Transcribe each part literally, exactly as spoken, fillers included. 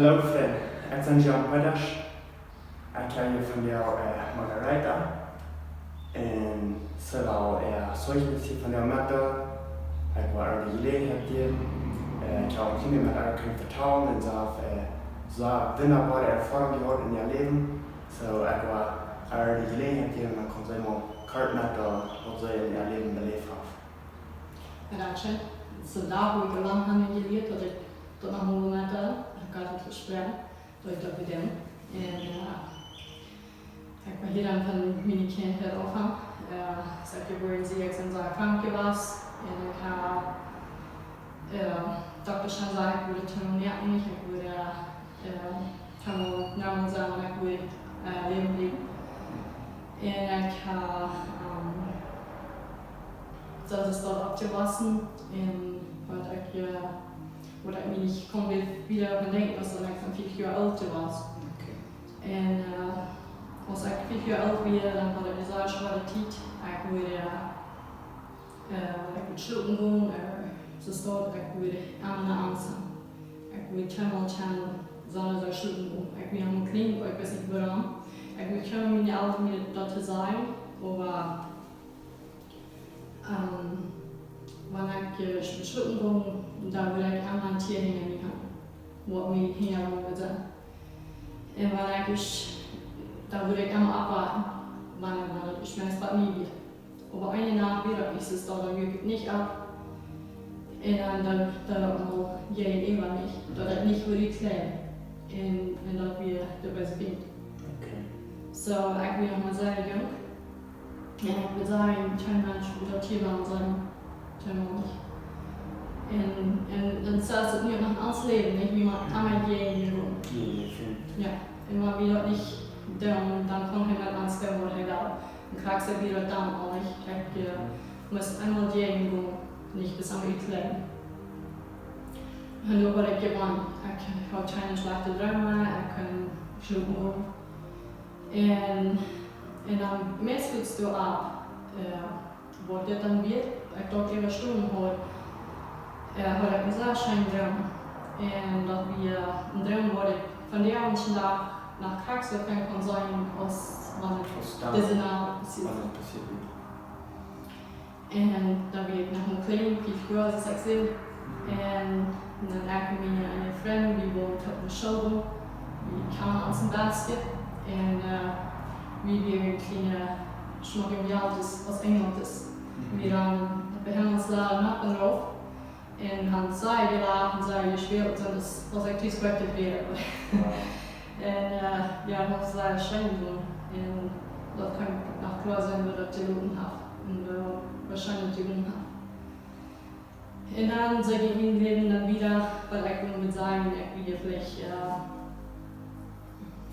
Hallo Frind, ekj sie Jan Peters. Ekj hab hia vondoag, äh, Margareta. Un see well äa Zeugnis hia vondoag metdeelen. Ekj well äa de Jeläajenheit jäwen, äh, ekj hab uk hia met äa kunnen vetalen un see haft, äh, sea wundaboare Erfoarunk jehaut en äa Läwen. Soo, ekj well äa de Jeläajenheit jäwen, dan kaun see mol kort metdeelen, waut see en äa Läwen beläft haft. Jo, dankscheen. Daut es een Dach, wua ekj aul lang hab jelieet, daut ekj daut noch mol metdeel. Ekj haud daut vesproaken, daut ekj daut wudd doonen. Un, äh, ekj well hia dan von miene Kjinja aunfangen. Äh, aus ekj jebuaren sie, ekj sie sea krank jewast. Un ekj hab, äh, Dokta säden, ekj wudd eenmol nich, ekj wudd, äh, eenmol normal sennen, ekj wudd, äh, läwen bliewen. Un ekj hab, ähm, soo es daut oppjewossen. Un waut ekj, äh, waut ekj mie nich kaun wada denkjen, es daut ekj dan fief Joa oolt wia. Okay. Un, äh, aus ekj fief Joa oolt wia, dan haud ekj ne sea schwoare Tiet. Ekj wudd, äh, äh, ekj wudd schlopen gonen, äh, soo es daut, ekj wudd emma Angst haben. Ekj wudd tweemol kjennen, soo aus ekj schlopen gonen. Ekj wia noch kjlien, ekj wist nich wuarom. Ekj wudd kjennen, miene Elren mie daut to sajen, oba, ähm, wan ekj, äh, wudd schlopen gonen, dan wudd ekj emma een Tia hinja mie haben, waut mie hinja wudd sennen. Un wan ekj, dan wudd ekj emma oppwaken, wan, wan ekj meist bie mie wia. Oba eene Nacht wia daut nich soo, dan wuak ekj nich opp. Un dan, dan, dan mol jäajen äwa mie, daut ekj nich wudd kjlien. Un, un daut wia de beese Fient. Okay. Soo, ekj wia noch mau sea junk. Un ekj wudd sajen, kjeen Mensch wudd daut hia woaren sajen, kjeen Mensch. Un, un, un soo es daut nu noch en ons Läwen, nich? Wie motten emma jäajen gonen. Jo, jo, scheen. Jo, un wan wie daut nich doonen, dan kaun hee met ons doonen, waut hee well. Un krakjt soo wia daut dan uk nich. Ekj, äh, must emma jäajen gonen, nich bat emma utkjlien. Un doa haud ekj jewonnen. Ekj haud kjeene schlajchte Dreem, ekj kunn schlopen gonen. Un, un dan meist wia daut uk, äh, waut dit dan wia, ekj daut äwastonen haud, äh, haud ekj een sea scheenen Droom. Un daut wia een Droom, waut ekj vondoag dän Dach noch krakjt soo kaun seenen, aus wan et Aus dan, dise Nacht passieet. Wan et passieet wia. Un dan wia ekj noch een kjlien, fief Joa, soo aus ekj säd. Un dan ekj un miene, miene Frind, wie wullen opp de School gonen. Wie kjanen ons een bät. Un, äh, wie wieren kjliene, schmocke Enjelkjes, aus Enjelkjes. Mhm. Wie wieren opp de Himmelsladung opp un rauf. Un han sea jelacht un sea jespält, soo aus, aus ekj tus wajch wia. Wow. Un, äh, jo, daut wia sea scheen. Un daut kaun ekj noch kloa seenen, woo daut jeloten haft. Un woo, woo scheen daut jeloten haft. Un dan, soo jinkj mien Läwen dan wieda, waut ekj dan mott sajen, ekj wia veleicht, äh,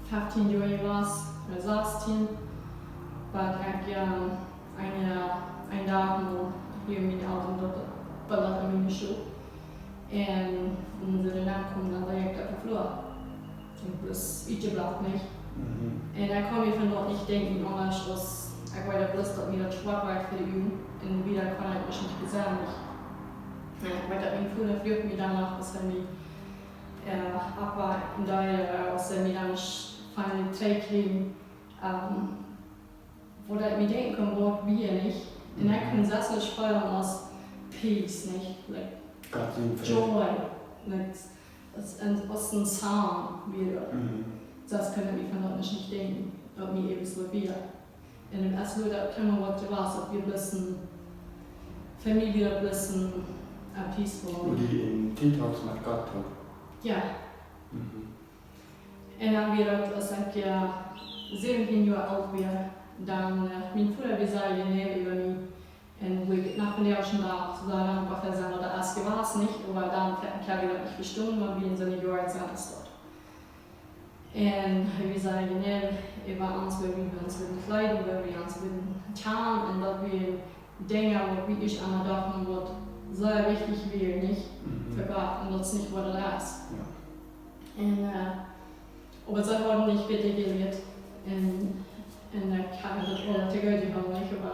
feftieen Joa jewast, ooda sastieen, waut ekj, äh, een, äh, een Dach mol hia miene Elren daut, daut wia en miene School. Un, un soo dan kjeem dan direkt opp de Flua. Un bloos utjeblokt, nich? Mhm. Un ekj kaun mie von daut nich denkjen, aundasch aus, ekj weet bloos, daut mie daut schwoa wia fa de Uagen. Un wieda kaun ekj nich besennen. Un ekj weet, daut mien Voda fruach mie dan noch, aus hee mie, äh, oppwakjen deed, äh, aus hee mie dan finally trigj kjrieech, ähm, woo daut mie denkjen kunn, waut wia, nich? Un ekj kunn selfst nich feelen aus peace, nich? Like, Gott sien Fräd. Joy, like, aus een, aus een Sound wia daut. Mhm. Selfst kunn ekj mie von daut nich, nich denkjen, daut mie eent soo wia. Un daut es woo daut kjeem, waut et wia, daut wia bloos een, fa mie wia daut bloos een, äh, peaceful. Woo du en Kontakt met Gott haudst. Jo. Mhm. Un dan wia daut, aus ekj, äh, säwentieen Joa oolt wia, dan, äh, mien Voda wia sea jeneiw äwa mie. Un woo ekj noch vondoag dän Dach sea dankboa fa sie, daut hee es jewast, nich? Oba dan, ekj hab daut nich vestonen, wan wie en soone Joaren sent aus daut. Un hee wia sea jeneiw äwa ons, woo wie ons wudden kjleeden, woo wie ons wudden kjanen, un daut wieren Dinja, waut wie ieescht emol dochten, waut sea wichtich wia, nich? Mhm. Fa Gott, un daut es nich waut et es. Jo. Un, äh, oba see hauden nich bäta jelieet. Un, un ekj hab daut aul to goot jehoolen, nich? Oba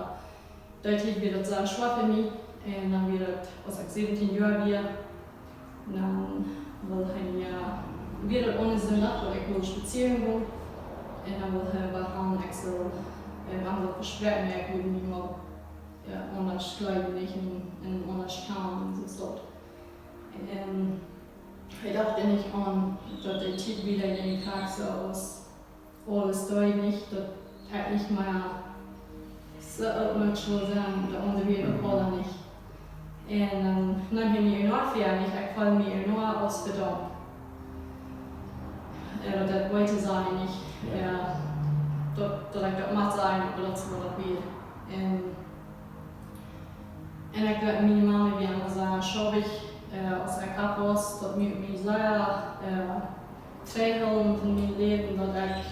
daut wia daut sea schwoa fa mie. Un dan wia daut, aus ekj säwentieen Joa wia, dan wull hee mie, äh, Wia daut aun een Sindach, daut ekj wull spazieren gonen. Un dan wull hee waut han, ekj sull, äh, am daut vespräakjen, ekj wull mie mol, äh, aundasch kjleeden, nich, un, un aundasch kjleeden un soo waut. Un hee docht nich aun, daut de Tiet wada en Krakjt soo wia, aules doa nich, daut ekj nich mea soo oppmoakjlich wull sennen, de aundre wia Mhm. aula nich. Un dan neem hee mie en Oaja, nich, ekj feeld mie en Oaja aus vedaumt. Äh, daut weet to sennen, nich? Jo. Jo, daut, daut ekj daut mott sajen, oba daut es waut daut wia. Un, un ekj weet, miene Mama wia emma soo, schaub ekj, äh, aus ekj opp wia, daut mie, mie sea, äh, trigjhoolen von mien Läwen, daut ekj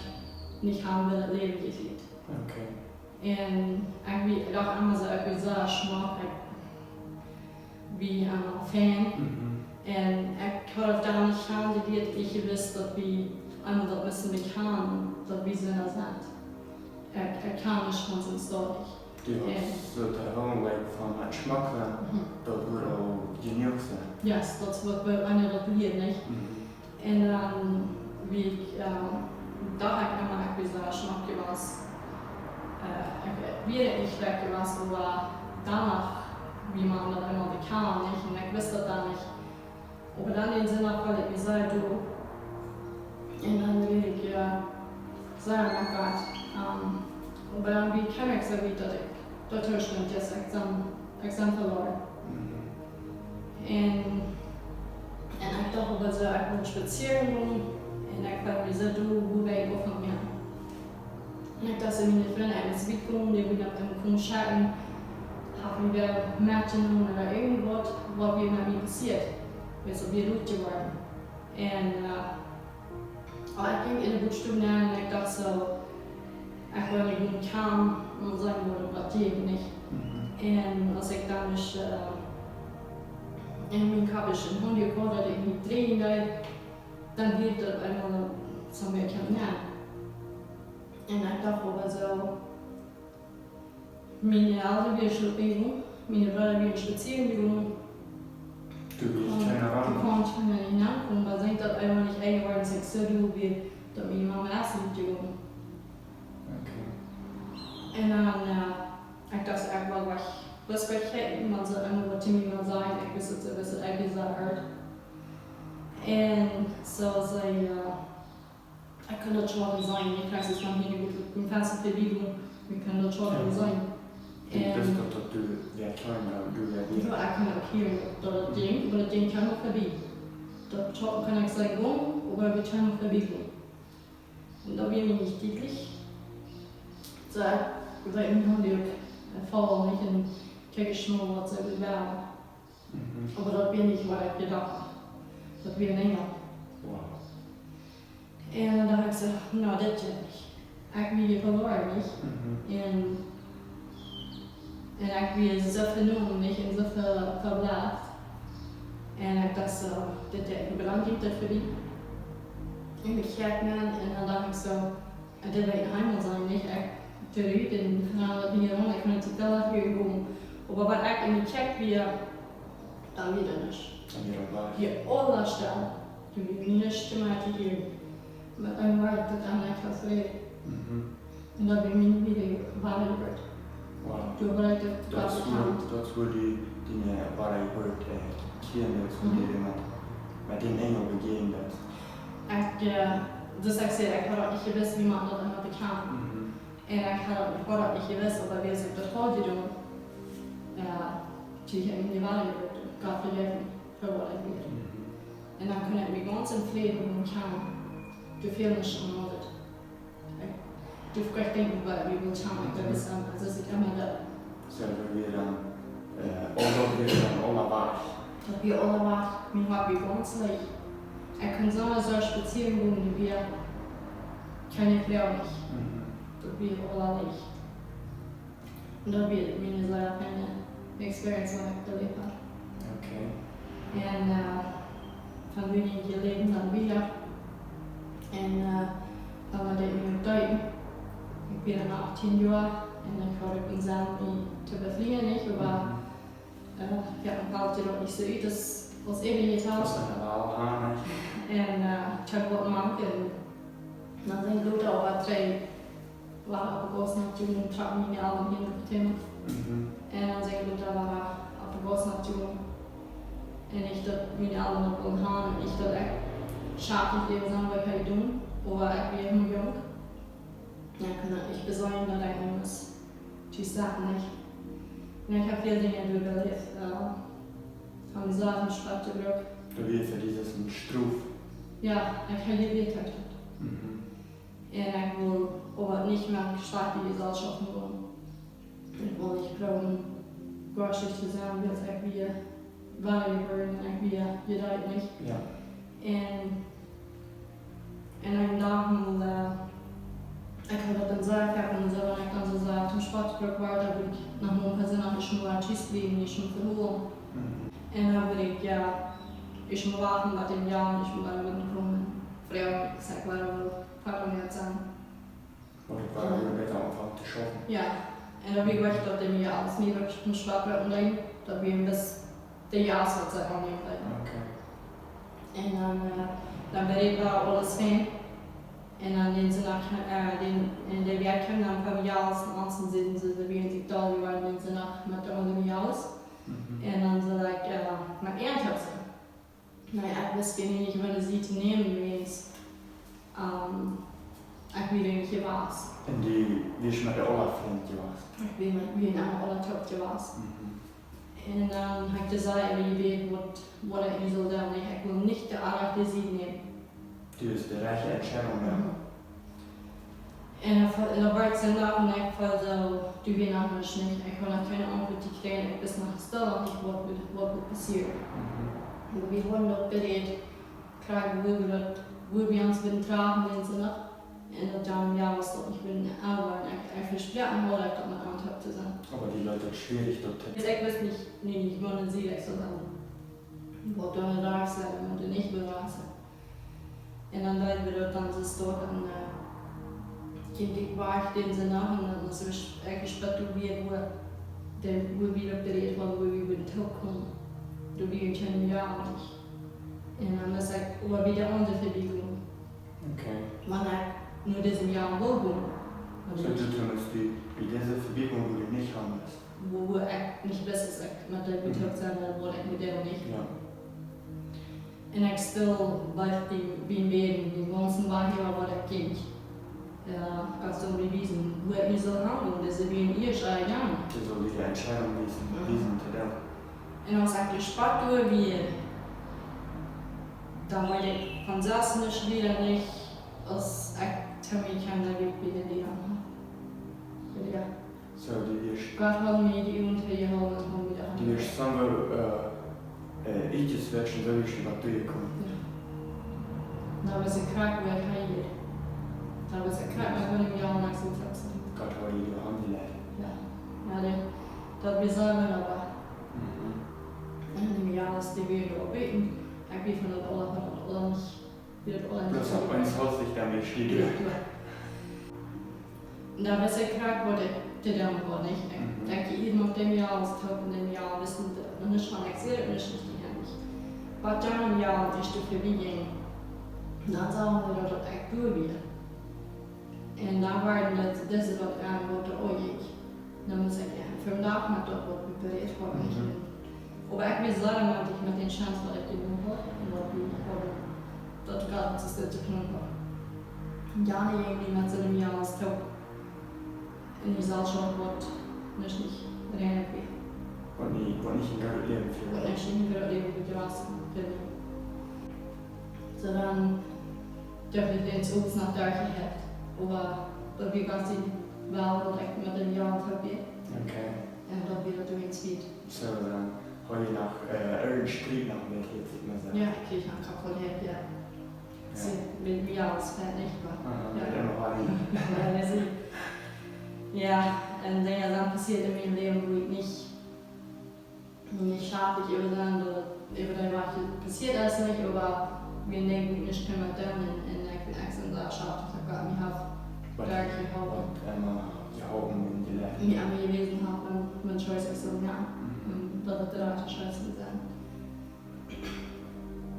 nich han wull daut Läwen jelieet. Okay. Un ekj wia, docht emma soo, ekj wia soo schmock, ekj wia emma fein. Mhm. Un ekj haud daut dan nich han, dee haud nich jewist, daut wie emma daut musten bekanen, daut wie Sinda sent. Ekj, ekj kaun nich von sien Stoot. Du hast Jo. soo de Hoffnung, like, von daut Schmocke, Mhm. daut wudd aul jenuach sennen. Yes, daut es waut wie, wan daut wia, nich? Mhm. Un dan, wia ekj, ähm, docht ekj emma, ekj wia soo schmock jewast. Äh, ekj wia nich schlajcht jewast, oba doano, wia mie daut emma bekanen, nich? Un ekj wist daut dan nich. Oba dan dän Sindach, wiels ekj mie soo docht. Un dan wia ekj, äh, soo, oh Gott. Ähm, oba dan wia ekj soo wiet, daut ekj, daut Toostaunt, yes, ekj sie, ekj sie veloaren. Mhm. Un, un ekj docht oba soo, ekj wull spazieren gonen. Un ekj wull mie soo doonen, woo wie opp mea. Un ekj docht soo, miene Frind, ekj mott wajch gonen, dee wudden opp eemol komen schekjen, haft mie wäa metjenomen ooda irjentwaut, waut wia met mie passieet. Wia soo wada rut jeworden. Un, äh, oba ekj jinkj en de Butsstow nenn un ekj docht soo, ekj wull nich gonen kjanen un sajen, waut daut wia, nich? Mhm. Un aus ekj dan, äh, en mien Kopp es een Hund jekomen, daut ekj mie dreien deed, dan wia daut eemol soo een bät nenn. Un ekj docht oba soo, miene Elren wieren schlopen jegonen, miene Breeda wieren spazieren jegonen. Du wist Un kjeena du ran. kaust kjeena nenn komen, oba ekj denkj daut eefach nich eng worden, aus ekj soo doll wia, daut miene Mama es rutjegonen. Okay. Un dan, äh, ekj docht, ekj wull wajch, wull wajch kjikjen, wan see eemol waut to mie wellen sajen, ekj wist daut see wist, daut ekj dee soo hieed. Un soo see, äh, ekj kunn daut soo waut seenen, ekj wist, aus wie hia ut daut Fensta verbie gonen, wie kunnen daut soo waut Jo. seenen. Du wist daut, daut du wia kjeena, du wia Jo, ekj kunn uk hia daut, daut Dinkj, oba daut Dinkj kjeem uk verbie. Daut kunn ekj seenen gonen, oba wie kunnen uk verbie gonen. Un daut wia mie nich dietlich. Soo, ekj weet nich, woo dee uk, äh, faulen, nich, un kjikj mol, waut see wellen. Mhm. Oba daut wia nich, waut ekj jedocht haud. Daut wia een Enjel. Wow. Un dan docht ekj soo, nä, dit jeit nich. Ekj wia veloaren, nich? Mhm. Un, un ekj wia soo venomen, nich? Un soo ve-, veblost. Un ekj docht soo, dit jeit nich, oba dan jinkj daut verbie. Un ekj kjikj nenn, un dan docht ekj soo, un dit wia een Himmel sennen, nich? Ekj trigj un dan wia hia rom, ekj kunn nich to Tel Aviv gonen. Oba waut ekj en de Kjoakj wia, dan wia daut nich. Dan wia daut wajch. Wia aules stell. Doa wia nuscht mea to hieren. Met een Wort daut dan ekj haud Fräd. Mhm. Un daut wia mien wada, wada Jeburt. Wow. Doa wia daut Daut es Gott wua, bekannt. daut es wua du, diene, äh, wada Jeburt, äh, kjrieen deist, wua Mhm. du met, met dän Enjel bejäajent best. Ekj, äh, daut ekj saj, ekj haud daut nich jewist, woo maun daut emma bekjemt. Mhm. Un ekj haud daut, haud daut nich jewist, oba woo ekj daut haud jedonen, äh, kjrieech ekj mien wada Jeburt, Gott vejeef mie fa waut ekj wia. Mhm. Un dan kunn ekj mie gaunz en Fräd gonen kjanen, doa fäld nuscht aun aundret. Ekj, doa kunn ekj denkjen, waut ekj wull kjanen, ekj wist Mhm. dan, aus ekj emma daut Soo, wie wieren, äh, aula, wie wieren aula wajch. Daut wia aula wajch, mien Hoat wia gaunz leech. Ekj kunn soo, soo spazieren gonen, doa wia kjeene Froag nich. Mhm. Daut wia aula leech. Un daut wia miene sea feine Experience, waut ekj beläft haud. Okay. Un, äh, von doa jinkj daut Läwen dan wieda. Un, äh, dan wort ekj mie deepen. Ekj wia dan achtieen Joa un ekj haud uk een Sän, mie to befrieen, nich? Oba, Mhm. äh, jo, dan felt daut nich soo ut, aus Aus eewje Tausch. Aus een Wahlhahn. Un, eh, ekj haud waut mank un dan sent lota oba twee, wada opp de Gauss no Jugend trocken, miene Elren hia no Potomac. Mhm. Un dan sent lota wada opp de Gauss no Jugend. Un nich daut miene Elren daut wullen haben, un nich daut ekj schaufen jäwen soo, waut ekj haud jedonen, oba ekj wia noch junk. Jo, ekj kunn daut nich besennen, daut ekj must tus saten nich. Un ekj hab väl Dinja doa beläft, eh, von Sachen, Spott, Druck. Du wieescht fa dise Strof. Jo, ekj hab jeläft. Mhm. Un ekj wull oba nich mea schlomme Jesalschoften gonen. Ekj wull nich proowen, goa schlajcht to sennen, wiels ekj wia wada jebuaren un ekj wia, wia daut nich. Jo. Un, un ekj docht mie, eh, ekj haud daut dan soo jehaut un soo, wan ekj dan soo sea toom Spott jebrukt wort, dan wudd ekj noch mol een poa Sindach ieescht mol tus bliewen, ieescht mol vehoolen. Mhm. Un dan wudd ekj, jo, ieescht mol wachten, waut dän Joa, ieescht mol wada wudden komen. Froagen, ekj saj, wada wudden veraundat sennen. Waut ekj wada wudden bäta aunfangen to schaufen. Jo, un dan wia ekj daut dän Joa, aus mie werkjlich een Spott wort un dan, daut wia bat de Joa, waut see aunjäwen. Okay. Un dan, eh, dan wia daut aules fein. Un dan dän Sindach, eh, dän, un de Wäakj kjeem dan von Joa, un aundasch säden see, see wieren sikj doll jeworden dän Sindach met de aundre Joas. Mhm. Un dan saj ekj, eh, met Ehren to sennen. Nä, ekj wist nich, wua de Sied to nämen wia. Ehm, ekj wia nich jewast. Un du wieescht met de aule Frind jewast? Ekj wia met, wia met aule toop jewast. Mhm. Un dan hab ekj jesajcht, woo jie weet, waut, waut ekj nu saul doonen. Ekj wull nich de aundre Sied nämen. Du hast de rajchte Entscheidunk jemoakt. Mhm. Un daut, daut wia Sindach un ekj feeld soo, du, wia noch nich, ekj haud noch kjeene Auntwuat jekjräajen, ekj wist noch stell nich, waut, waut wudd passieren. Mhm. Un wie hauden daut berät, krakjt woo wie daut, woo wie ons wudden trafen dän Sindach. Un daut dan, jo, wia daut nich wudden aunwoaren. Ekj, ekj vesproak mie, daut ekj daut met aunhab to sennen. Oba dee Lied, daut schwierich, daut to... Ekj wist nich, nä, nich, wua see, ekj saul dan, waut doa doa sennen, waut doa nich doa sennen. Un dan deeden wie daut dan soo stoakj un, eh, jinkj ekj wajch dän Sindach un dan es ekj, ekj spieed doa wada, wua, de, wua wie opp de Räd wieren, wua wie wudden toopkomen. Doa wia ekj een Joa aul. Un dan must ekj oba bie de aundre Vebieeunk. Okay. Wan ekj no dise Joa wull gonen. Soo, du denkjst, du, bie dise Vebieeunk wudd ekj nich gonen. Wua, wua ekj nich wist, aus ekj met dee Mhm. betrakt sennen, waut ekj met dee nich. Jo. Un ekj stell bie dee, bie dän, dän gaunzen Wajch äwa waut ekj jinkj. Jo, ekj haud soo bewiesen, wua ekj mie saul gonen, daut wia ieescht aul jegonen. Dee saul die de Entscheidunk wiesen, Mhm. wiesen to doonen. Un aus ekj de Spott doa wia, dan weet ekj von selfst nich wada nich, aus ekj to mie kjeem, daut ekj wada wia. Jo. Soo, du wieescht Gott haud mie de Uagen toojeholden un haud mie de Haunt. Du wieescht soo, eh, eh, ieescht wieescht, soo wieescht du waut doajekomen. Jo. Dan wist ekj krakjt, wua ekj han wia. Dan wist ekj krakjt, wua ekj wia un ekj saul trigj sennen. Gott haud die de Haunt jelajcht. Jo. Jo, dee, daut wia soo wundaboa. Mhm. Un dee Joas, dee wieren doa buten. Ekj wia von daut aule, von daut aule nich Bloos opp eemol haud ekj dan wada Stekj. Jo. Un dan wist ekj krakjt, waut ekj to doonen haud, nich? Ekj, Mhm. ekj jinkj opp dän Joa, aus ekj opp dän Joa wist, daut nuscht von ekj säd, nuscht nich die Henj. Waut dan een Joa, aus ekj doa vebie jinkj, dan sach ekj daut, daut ekj doa wia. Un dan wia daut, daut es waut aun waut doa uk. Dan must ekj, jo, vondoag met daut waut wie berät hauden. Mhm. Oba ekj wia sea mootich met dän Chance waut ekj jedonen haud un waut wie hauden, daut Gott ons daut to doonen haud. Un jo, dee jinkj met soon Joa aus toop. Un dee Jeselschoft waut nuscht nich rein wia. Waut nich, waut nich een goodet Läwen fa Waut nich een goodet Läwen fa die wia. Soo dan docht ekj, daut es uk noch doa jehieet. Oba daut wia gaunz nich woa, daut ekj met dän Joa toop wia. Okay. Un daut wia daut doa nich wieet. Soo, dan haud jie noch, eh, irjent Striet noch met, haud ekj mie jesajcht. Jo, ekj kjrieech noch Kopp voll Heat, jo. Jo. Soo, met mie aules fält nich, oba Aha, jo. Met emma wada. Jo, daut es, jo, un Dinja sent passieet en mien Läwen, wua ekj nich nich schaufen äwa sennen, daut äwa dee waut passieet es nich, oba wie denkjen nich kjennen met doonen un, un ekj, ekj sie sea schaufen, daut Gott mie haft Waut, doa jeholpen. Waut emma jeholpen un jelieet. Mie aun mie jewäsen haft, un, un Scheiss es soo, jo. Mhm. Un daut et de rajchte Scheiss es.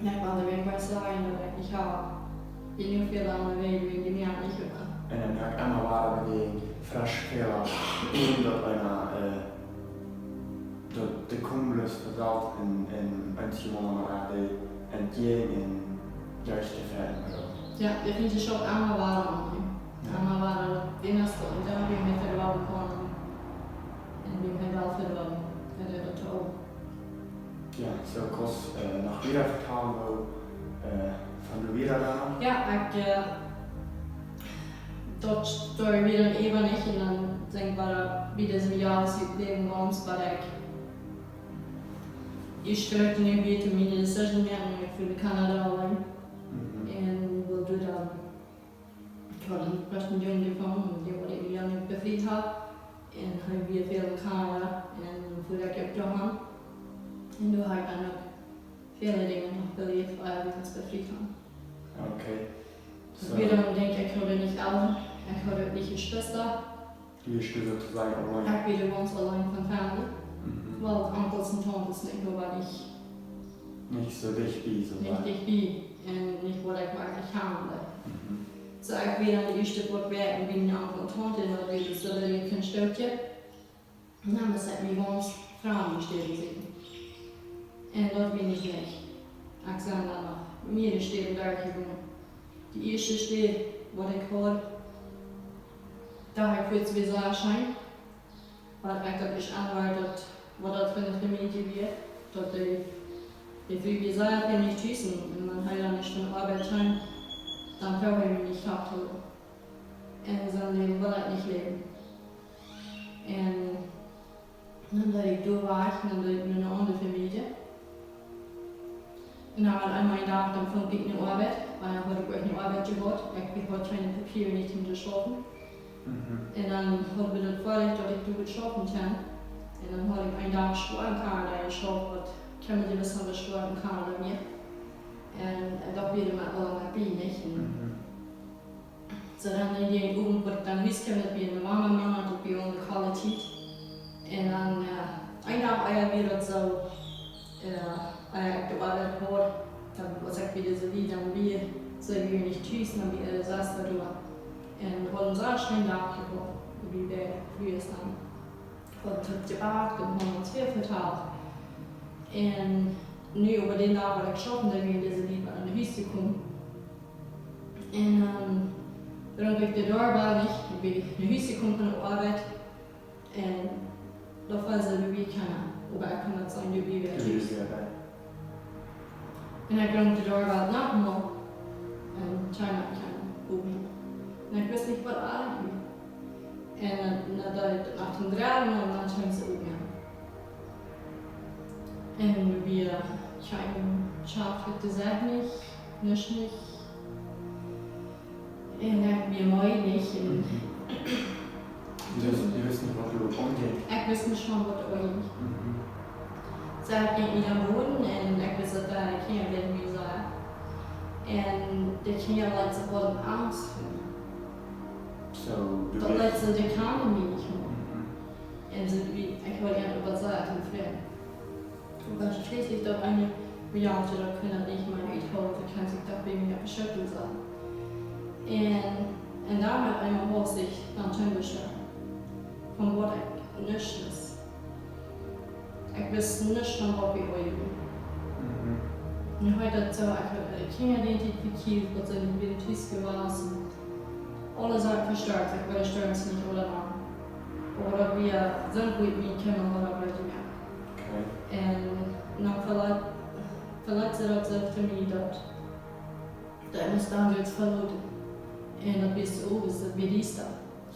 Ekj wull de Welt waut sajen, daut ekj nich hab, ekj nu väl aun de Welt, wua ekj mie nich äwa. Un dan hab ekj emma wada wada fresch Fäla, un daut eena, äh, daut de Kumpels vesaut un, un eent jemaunt aun de Welt un jäajen un derch de Welt, bro. Jo, ekj finj de School emma wada aun. Jo. Emma wada, daut eenste, un dan wia ekj met de Welt jekomen. Un wia ekj wada jekomen. Jo, daut uk. Jo, soo kaust, äh, noch wieda vetalen, woo, äh, von du wieda dan? Jo, ekj, äh, daut, daut wia dan äwa nich, un dan denkj ekj wada, woo daut soo, jo, aus ekj läwen woa, waut ekj, ekj steit nu wada miene Decision moaken, ekj fluch no Kanada auleen. Mhm. Un waut du dan Ekj haud een best een Jung jefungen, dee wort een Jung befriet haud. Un hee wia väl en Kanada. Un dan fua ekj uk doahan. Un doa hab ekj dan uk väle Dinja noch beläft, ea wie ons befriet hauden. Okay. Soo. Wia dan, denkj ekj, haud nich Elren, ekj haud uk nich Jeschwista. Du best soo to sajen auleen. Ekj wia gaunz auleen von Famielje. Mhm. Well, Onkels un Tauntes, nich, oba nich, nich soo dicht bie, soo nich dicht bie. Un nich waut ekj werkjlich haben wull. Mhm. Soo, ekj wia dan de ieeschte poa Wäakj bie mienen Onkel un Taunte, un daut wia daut soo, daut ekj een Stootje. Un dan must ekj mie gaunz framde Städen sieekjen. Un daut wia nich leicht. Ekj sie dan noch mea Städen derchjegonen. De ieeschte Städ, waut ekj haud, doa haud ekj fuaz wada sea scheen, wiels ekj daut ieescht aunwort, daut, waut daut fa eene Famielje wia, daut de, de Fru wia sea fäl nich tus, un wan hee dan nich von Oabeit kjeem, dan wull hee mie nich oppholen. Un soo een Läwen wull ekj nich läwen. Un dan deed ekj doa wajch, dan deed ekj no eene aundre Famielje. Un dan met eemol een Dach, dan funk ekj eene Oabeit, wiels dan haud ekj uk eene Oabeit jehaut. Ekj, ekj haud kjeene Papieren, nich om to schaufen. Mhm. Un dan haud wie daut foadich, daut ekj doa wull schaufen kjennen. Un dan haud ekj een Dach schwoa en Kanada jeschauft, waut kjeene Jewissheit, waut schwoa en Kanada wia. Un, äh, daut wia mie aula nich bie, nich? Un mhm. Soo dan en dän Owent, waut ekj dan hus kjeem, daut wia en de woame Moonat, daut wia en de kolde Tiet. Un dan, äh, een Dach ea wia daut soo, äh, ea ekj de Oabeit haud, dan wia ekj wada soo wiet, dan wia, soo wia ekj nich tus, dan wia de Sesta doa. Un wie hauden soo een scheenen Dach jehaut, wie beid Frues dan. Hauden toop jebakt un hauden ons väl vetalt. Un nu oba dän Dach, waut ekj schaufen deed, wia dise Lied aun de Hus jekomen. Un, ähm, dan ekj de Doorbell nich, ekj wia no Hus jekomen von de Oabeit. Un doa wia soo, doa wia kjeena. Oba ekj kunn daut seenen, doa wia wäa tus. Un ekj runk de Doorbell noch mol. Un kjeena, kjeena opmoaken. Un ekj wist nich, waut aun wia. Un, äh, dan deed ekj daut noch een dredde Mol, un dan kjeem see opmoaken. Un wie kjeemen, schaft ekj to sajen, nich, nuscht nich. Un ekj wia meed, nich. Un mhm. Du wist, du wist nich, waut doa aunjinkj. Ekj wist nich mol, waut doa aunjinkj. Mhm. See haud mie dan jeholt un ekj wist, daut doa kjeene Dinja mea sent. Un de Kjinja leeten sikj woll Angst fa mie. Soo, du daut wist, leeten see, dee kjanen mie nich mea. Mhm. Un see, wie, ekj wull an äwa sajen, Frint. Oba schlieslich daut eene Mejal, daut kunn daut nich mea uthoolen, daut kunn sikj daut bie mie opp de Schulta saten. Un, un doamet eemol haud ekj dan Tindestellen. Von waut ekj nuscht wist. Ekj wist nuscht von waut wie aunjinkj. Mhm. Nu haud daut soo, ekj haud de Kjinja identifizieet, waut sent wada tus jewast. Aule Sachen vestoaken, ekj wull stoaken nich aula Monaten. Oba daut wia, sent wie mie kjeemen, haud ekj wada jemoakt. Okay. Un dan velat-, velat see daut soo to mie daut, daut ekj must dan nu veloten. Un daut wia soo, daut wia diesta.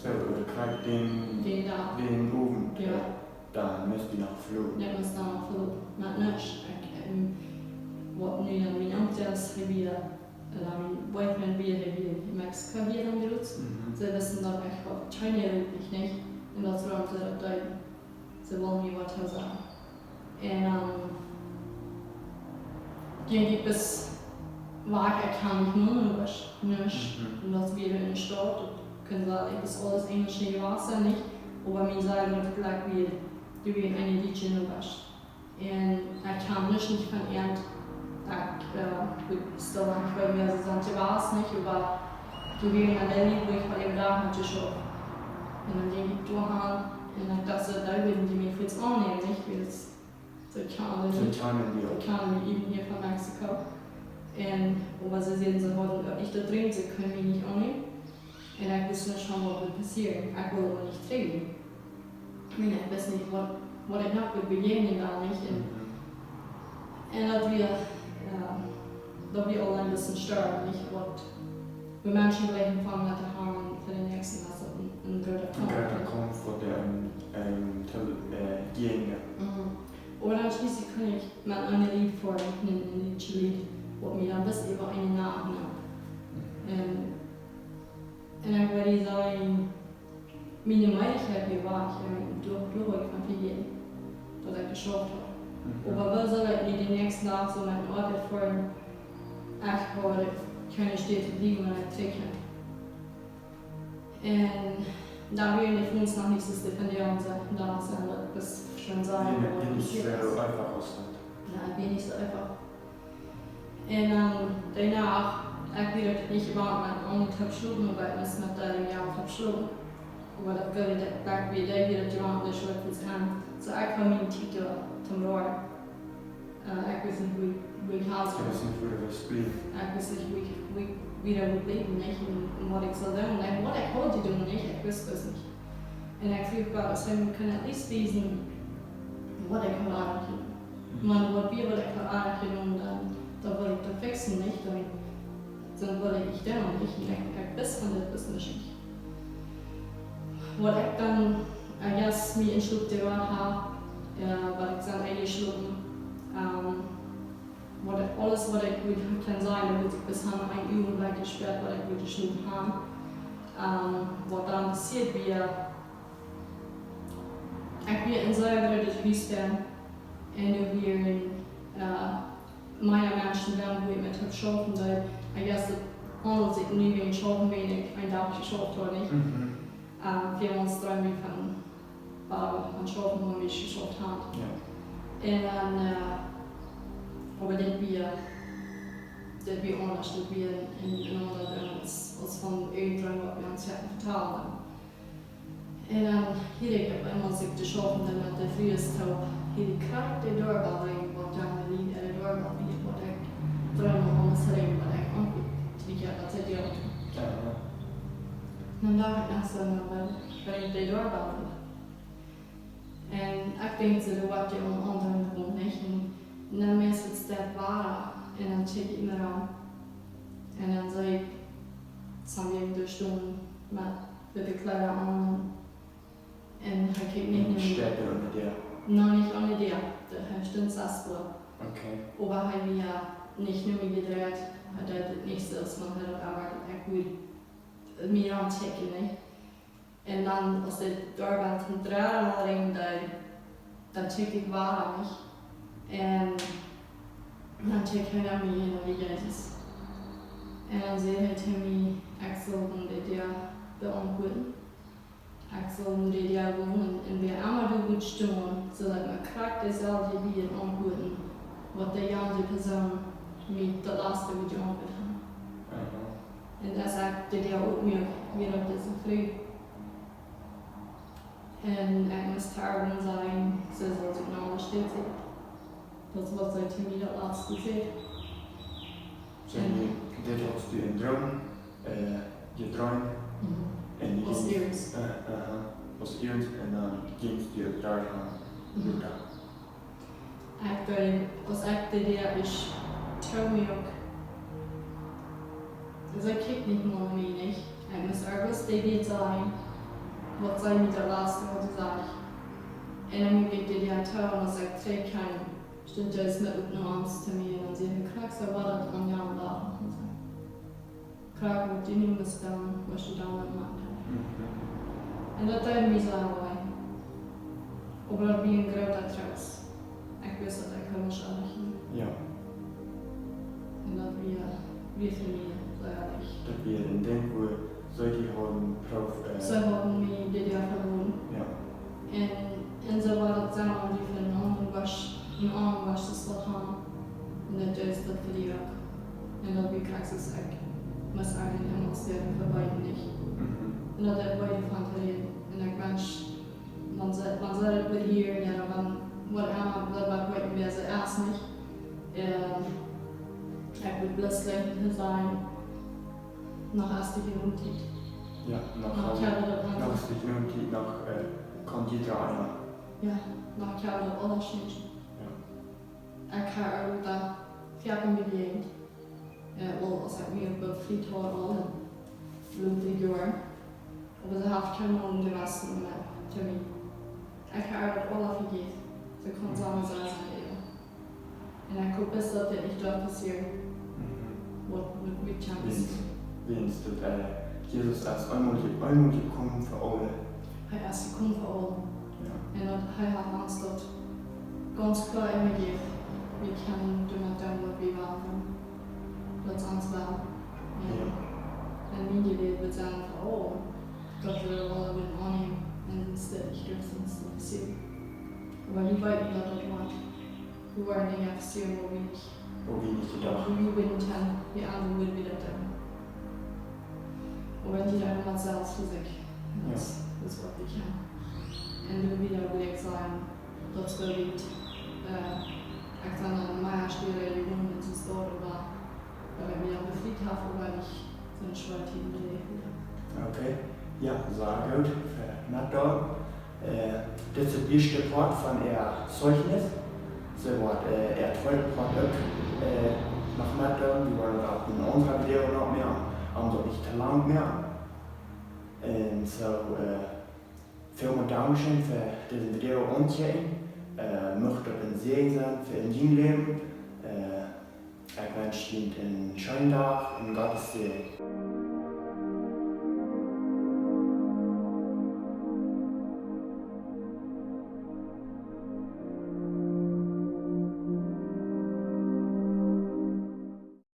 Soo, daut kjrieech dän, dän Dach, dän Owent, jo. Äh, dan must du noch veloten. Jo, must dan noch veloten. Met nuscht. Ekj, ähm, waut nu dan mien Amt es, hee wia, äh, dan mien Boyfriend wia, hee wia en Mexiko hia dan jrod. Mhm. See wisten daut ekj haud kjeene Rot nich, nich. Un daut wuarom see daut deeden. See wullen mie waut sajen. Un, ähm, jinkj ekj bat wajch, ekj kaun nich mea, nuscht. Mhm. Un daut wia enne Staut, daut kunn sennen, daut es aules Enjlisch jewast, nich? Oba mien Seel haud jlikj wia, doa wia eene dietsche Nobasch. Un ekj kaun nuscht nich von äant Ekj, äh, wudd soo lang kjennen, wie sent jewast, nich? Oba doa wieren dan dee Lied, wua ekj bie äwent haud jeschauft. Un dan jinkj ekj doa han un ekj docht soo, dee wudden dee mie fuaz aunnämen, nich? Wiels see kjanen mie, see kjanen mie äwent hia von Mexiko. Un, oba see säden, see hauden daut nich doa drin, see kunnen mie nich aunnämen. Un ekj wist nich, waut wudd passieren. Ekj wull oba nich trigj gonen. Ekj wist nich, waut, waut ekj noch wudd bejäajnen dan, nich? Un, un daut wia, äh, daut wia aul een bät stoakj, nich? Waut, wua Menschen veleicht aunfangen to haben fa dän näakjsten, aus daut een, een groota Kaumf, een groota Kaumf, waut dee een, een, äh, jäajen. Mhm. Oba dan schlieslich kunn ekj met een Lied foaren, een, een Lied, waut mie dan bat äwa eene Nacht neem. Un, un ekj wudd sajen, miene Meenunk wia wajch, un doa, doa haud ekj von vejäten, daut ekj jeschauft haud. Mhm. Oba woo sull ekj nu dän näakjsten Dach soo met een Oabeit foaren, ekj haud kjeene Städ to bliewen, wan ekj trigj kjeem. Un doa wieren de Phones noch nich soo, dee von de aundre Sied, un dan sent daut, daut es schwoa to sajen, wia waut nich, wia nich soo eefach aus daut. Jo, wia nich soo eefach. Un, ähm, doano, ekj wia daut nich jewant met aundre to schlopen, oba ekj must met dee, jo, to schlopen. Oba daut wia daut, daut wia, dee wia daut jewant, dee schloop ons en. Soo, ekj haud miene Tiet doa toom Roaren. Äh, ekj wist nich, wua, wua ekj han sull. Ekj wist nich, wua du west bliewen. Ekj wist nich, wua ekj, wua ekj wieda wull bliewen, nich? Un, un waut ekj sull doonen. Un waut ekj haud to doonen, nich? Ekj wist daut nich. Un ekj fruach Gott, aus hee mie kunn at least wiesen, waut ekj haud oajch jedonen. Mhm. Wan waut wia, waut ekj haud oajch jedonen, dan, dan wull ekj daut fixen, nich? Dan, dan wull ekj nich doonen, nich? Un ekj, ekj wist von dit bloos nich. Waut ekj dan, I guess, mie enschlopen jedonen haud, äh, waut ekj dan enjeschlopen, ähm, waut ekj, aules waut ekj wudd kjennen sajen, daut wudd ekj bat han een Uageblikj jespäat, waut ekj wudd jeschlopen han. Ähm, waut dan passieet wia, ekj wia en sea grootet Hus benn, un doa wieren, äh, mea Menschen benn, wua ekj met haud schaufen, daut, I guess, daut haundelt sikj nu wäajen schaufen, wäajen ekj een Dach jeschauft haud, nich? Mhm. Äh, wie ons dreemen von, äh, von schaufen, wua wie jeschauft han. Jo. Un dan, äh, oba dit wia, dit wia aundasch, dit wia en, en aundra Dinj aus, aus von irjent waut wie ons hauden vetalt. Un dan hieed ekj opp eemol sikj to schaufen, dan met de Frues toop, hieed ekj krakjt de Doorbell rinjen, waut dan de Lied äare Doorbell wia, waut ekj dreemol must rinjen, waut ekj aunkuak, dee, jo, daut see dee aunkuak. Jo, jo. Dan docht ekj noch soo, na, waut, waut rinjt de Doorbell dan? Un ekj denkj soo, daut woat je aum aundren Dach, nich? Un, un dan meist es daut wada, un dan check ekj mie aun. Un dan see ekj, see wia doa stonen met witte Kjleeda aun. Un hee kjikjt nich no mie. Steit hee aun de Däa? Nä, nich aun de Däa. Dee, hee stunt sest doa. Okay. Oba hee wia nich no mie jedreit. Hee deed daut nich soo, aus wan hee daut erwoat, daut ekj wudd mie aunchecken, nä? Un dan, aus de Doorbell toom dredden Mol rinjt, dan, dan check ekj wada, nich? Un dan check hee no mie un dan wia Jesus. Un dan säd hee to mie, ekj sull de Däa beauntwuaden. Ekj sull no de Däa gonen un, un wäa emma doa wudd stonen, sull ekj mau krakjt deeselwje Wieed auntwuaden, waut dee aundre Persoon mie daut latste wudd jeauntwuat haben. Aha. Un aus ekj de Däa opmuak, wia daut dise Fru. Un ekj must to äa sajen, see sull sikj no aundre Städ seenen. Daut es waut see to mie daut latste säd. Saj, un dit haudst du em Droom, äh, jedreemt. Mhm. Un du jinjst, äh, aha, aus ieescht, un dan jinjst du doa han, mhm, wada. Ekj denkj, aus ekj de Däa ieescht toomuak, see kjikjt nich mol no mie, nich? Ekj must irjent waut sajen, waut see mie daut latste haud jesajcht. Un dan muak ekj de Däa too, un aus ekj trigj kjeem, stunt hee met oppne Oarms to mie un säd: "Krakjt soo wia daut aun dän Dach." Un soo: "Krakjt waut du nu must doonen, waut du dan nich moakst." Mhm. Un daut deed mie sea wee. Oba daut wia een groota Troost. Ekj wist daut ekj kunn nich aundasch. Jo. Un daut wia, wia fa mie sea wichtich. Daut wia een Dinkj, wua see die hauden proowt, äh, see hauden mie de Däa veloaren. Jo. Un, un soo wia daut soo, om die von aundre Wieed, een aundret Wieed to han. Un daut Is daut fa die uk? Un daut wie krakjt soo, ekj mott eejentlich emma sajen, ekj weet nich. Mhm. Un daut ekj weet von to räden. Un ekj wensch, maun saul, maun saul daut woll hieren, jo, maun, whatever, daut woat, weet ekj, wäa see es nich. Ähm, ekj wudd bloos leewen to sajen, noch es de jenuach Tiet. Jo, noch, noch, ähm, jo, daut noch es de jenuach Tiet, noch, äh, kaun jieda eena. Jo, noch, jo, daut aules nich. Jo. Ekj hab uk doa väl bejäajent. Äh, well, aus ekj mie befriet haud aul en Luther Joaren. Oba see haft kjeenmol een Jewessen mea to mie. Ekj hab daut aula vejäft. See kunn Mhm. sajen, see es een Diewel. Un ekj hop bloos daut dit nich doa passieren. Mhm. Waut met mie kjemt. Wiels, wiels daut, äh, Jesus es eemol je-, eemol jekomen fa aule. Hee es jekomen fa aule. Jo. Un daut hee haft ons daut gaunz kloa enjejäft. Wie kjennen doamet doonen waut wie wellen. Daut es ons Well. Un, Jo. un mien Jebäd woat sennen fa aule. Daut wie aule wellen aunnämen un sien Stekj, daut es ons Stekj. Oba wie weeten daut daut woat. Wie woaren Dinja passieren, wua wie nich, Wua wie nich jedocht. Wua wie nich han, wie aundre wudden wie daut doonen. Oba wan jie daut mau selfst fa sikj, Jo. daut es, daut es waut wie kjennen. Un dan wada well ekj sajen, daut es waut, äh, ekj sie dan mea schwoa jeworden, daut es daut, oba wan ekj mie dan befriet hab, oba nich soone schwoare Tiet beläft. Okay, jo, sea goot, äh, na dan. Äh, dit es de ieeschte Poat von äa Zeichnis. See woat, äh, äa tweeda Poat uk, äh, noch met doonen. Wie woaren daut en een aundret Video noch moaken, om daut nich too lang moaken. Un soo, äh, välmol Dankscheen fa dit Video aunzukjikjen. Äh, mucht daut een Säajen sennen fa en jun Läwen. Äh, ekj wensch junt een scheenen Dach un Gott sien Säajen.